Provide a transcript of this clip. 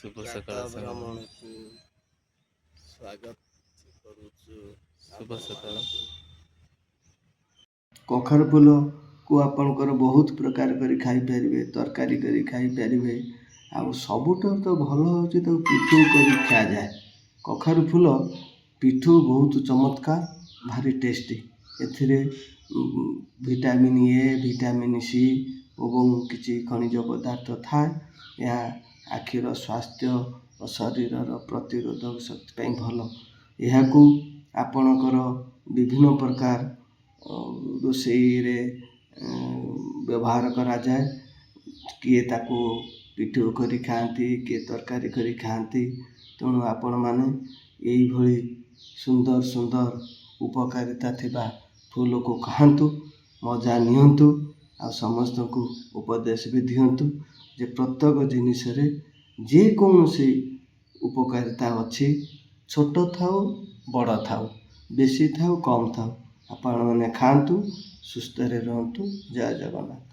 ଶୁଭ ସକାଳ ପ୍ରାତଃ ସାଙ୍ଗମାନେ। ଭ୍ରମଣକୁ ସ୍ୱାଗତ କରୁଛୁ ଶୁଭ ସକାଳ। ଆପଣମାନଙ୍କୁ। କଖାରୁ ଫୁଲକୁ ଆପଣଙ୍କର ବହୁତ ପ୍ରକାର କରି ଖାଇପାରିବେ, ତରକାରୀ କରି ଖାଇପାରିବେ। ଆଉ ସବୁଠାରୁ ତ ଭଲ ହେଉଛି, ତାକୁ ପିଠଉ କରି ଖିଆଯାଏ। କଖାରୁ ଫୁଲ ପିଠଉ ବହୁତ ଚମତ୍କାର, ଭାରି ଟେଷ୍ଟି। ଏଥିରେ ଭିଟାମିନ୍ ଏ, ଭିଟାମିନ୍ ସି ଏବଂ କିଛି ଖଣିଜ ପଦାର୍ଥ ଥାଏ। ଏହା ଆଖିର ସ୍ୱାସ୍ଥ୍ୟ ଓ ଶରୀରର ପ୍ରତିରୋଧକ ଶକ୍ତି ପାଇଁ ଭଲ। ଏହାକୁ ଆପଣଙ୍କର ବିଭିନ୍ନ ପ୍ରକାର ରୋଷେଇରେ ବ୍ୟବହାର କରାଯାଏ। କିଏ ତାକୁ ପିଠଉ କରି ଖାଆନ୍ତି, କିଏ ତରକାରୀ କରି ଖାଆନ୍ତି। ତେଣୁ ଆପଣମାନେ ଏଇଭଳି ସୁନ୍ଦର ସୁନ୍ଦର ଉପକାରିତା ଥିବା ଫୁଲକୁ ଖାଆନ୍ତୁ, ମଜା ନିଅନ୍ତୁ ଆଉ ସମସ୍ତଙ୍କୁ ଉପଦେଶ ବି ଦିଅନ୍ତୁ ଯେ ପ୍ରତ୍ୟେକ ଜିନିଷରେ ଯେକୌଣସି ଉପକାରିତା ଅଛି, ଛୋଟ ଥାଉ, ବଡ଼ ଥାଉ, ବେଶୀ ଥାଉ, କମ୍ ଥାଉ, ଆପଣମାନେ ଖାଆନ୍ତୁ, ସୁସ୍ଥରେ ରୁହନ୍ତୁ। ଜୟ ଜଗନ୍ନାଥ।